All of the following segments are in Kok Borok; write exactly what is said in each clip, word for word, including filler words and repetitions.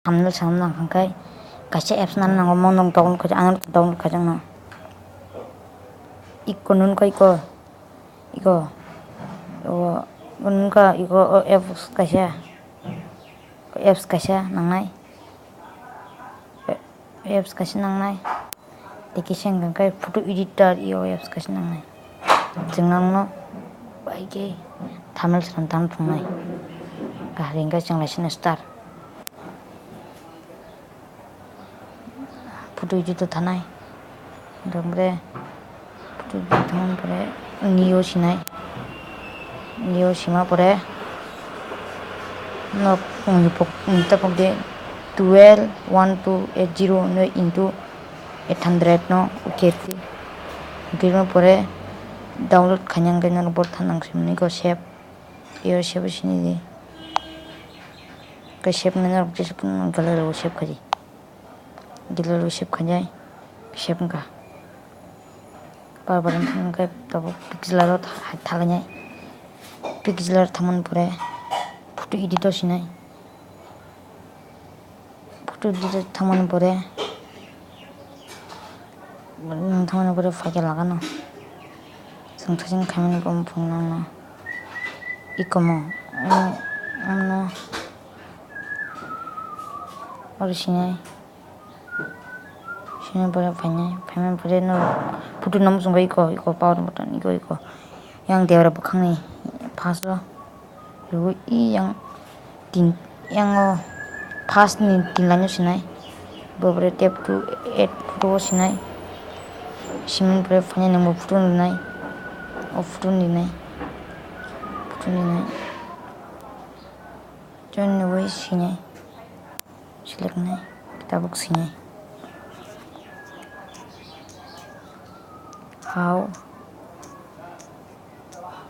Thumbnail sanam nang kha khe kaisa apps nang nango, mo nang download khaijak, ano download khaijakno. Iko nun kha iko, iko, o, nun kha iko, o apps kaisa, apps kaisa nangnai, apps kaisa nangnai. Tei kisa hwnkha khe photo editor, io apps kaisa nangnai. Chwng nangno bai khe thumbnail swnam tang thungnai. Kahari hwnkhe chwng laisino start. Photo editor thanai. Hwnkhe photo editor thangmani pore neo sinai. Neo sima pore nok tapok de twelve one two eight zero no into eight hundred no okay ti. Hwnkhe pore download khaina hwnkhe norok bo thanang simani go save. Io save sini di. Khe save nai norok jesuk gallery o save khaidi. Gallery o save khainai. Save wngkha. Bar bar wngkha hwnkhe tabuk pixeler o tha-, thalainai. Pixeler thangmani pore photo edit o sinai. Photo edit thangmani pore, thangmani pore phaikhe lagano. Chwng thajin khaimani bumung phunukno. Ikomo, ano, ano, oro sinai. Sinai pore phainai, phaimani pore no photo no muchungkha iko, iko power button, iko, iko. Yang debra bwkhakni first o. Rwui yang tin, yang o first ni tin line o sinai. Bo pore tap to add photo o sinai. Simani pore phainai nangbo photo no rinai. O photo no rinai. Photo no rinai. Join ni bai sinai. Select nai, tabuk sinai. How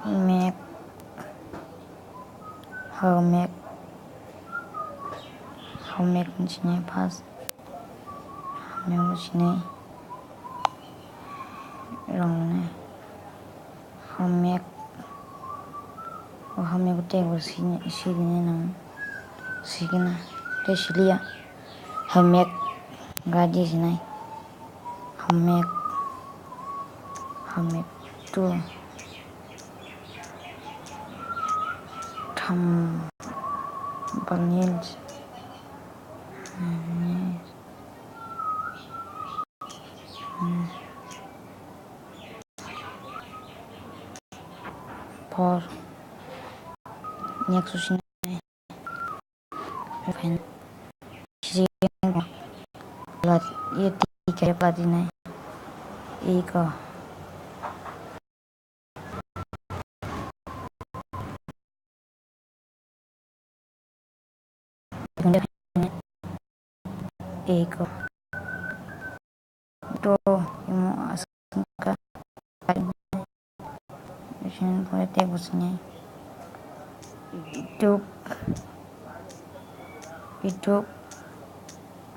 make, how make, how make ni sinai first. How make ni sinai. Rong nai. Hamyak. O hamyak tei bo sini, sini nang. Sikina. Tei siliya. Hamyak. Gaji sinai. Hamyak. Hamyak tu. Tham. Balnil. Por. Next question. Plat, ye ti kaya plat inai. Iko. Eko. To imo aswk wngkha. Sini pore tei bo sini. YouTube. YouTube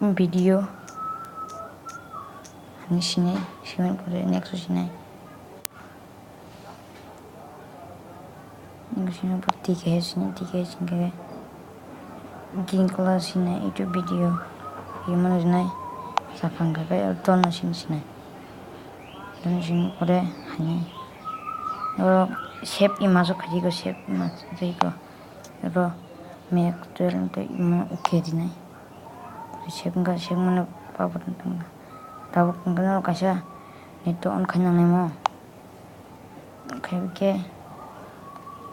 video. Ani sini, sini pore next sini. Sini pore tike, sini tike, sini ke. Green color sini YouTube video. Imano rinai. Sakang kakai, al ton sini sini. Don sini pore hani. Oro save image o khaji ko, save image jai ko. Oro mek tuel ko imo okay dinai. Save ga save mano pabo tong. Tabuk tong kaisa net on khaina nai mo. Khe khe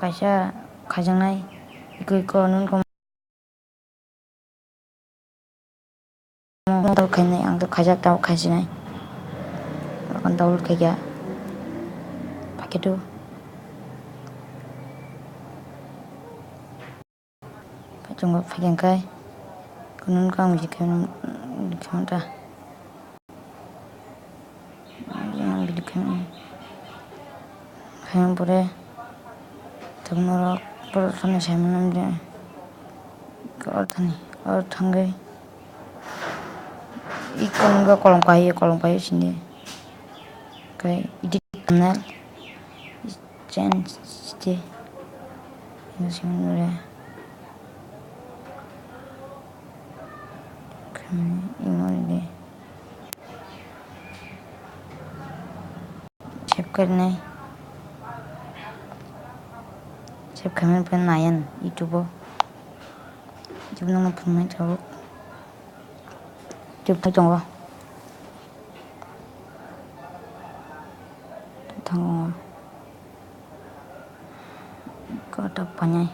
kaisa khaijaknai iko iko nun ko. Download khainai, ang to khaijak, tabuk khaisinai. Download khaikha. Paketu. Paichungo phaikha khai. Kunun kang biji khaimani, khaimani ta. Video khaimani. Khaimani pore. Tabuk norok borok thani saimano de. Or thani, or thangwi. Iko nungkha kolom kahai, kolom kahai sindi. Kai edit thumbnail. Change sindi. Ino sindi. Imo de. Save khainai. Save khaimani phan nayan YouTube o. YouTube no phunai thago. YouTube thai tongo. Thango. Kota panai.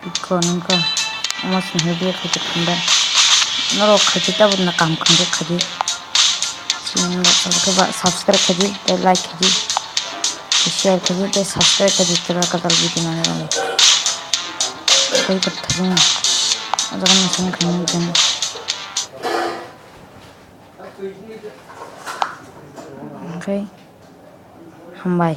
Iko nungko. Omo sini hwdai khaji khanda. Norok khaji tabuk na kam khanda khaji. Sini norok khe ba subscribe khaji, tei like khaji, tei share khaji, tei subscribe khaji, tei ba kwtal video nana rok. Tei kwtal thajima. O jaga nang sini khaina nang. Okay. Hambai.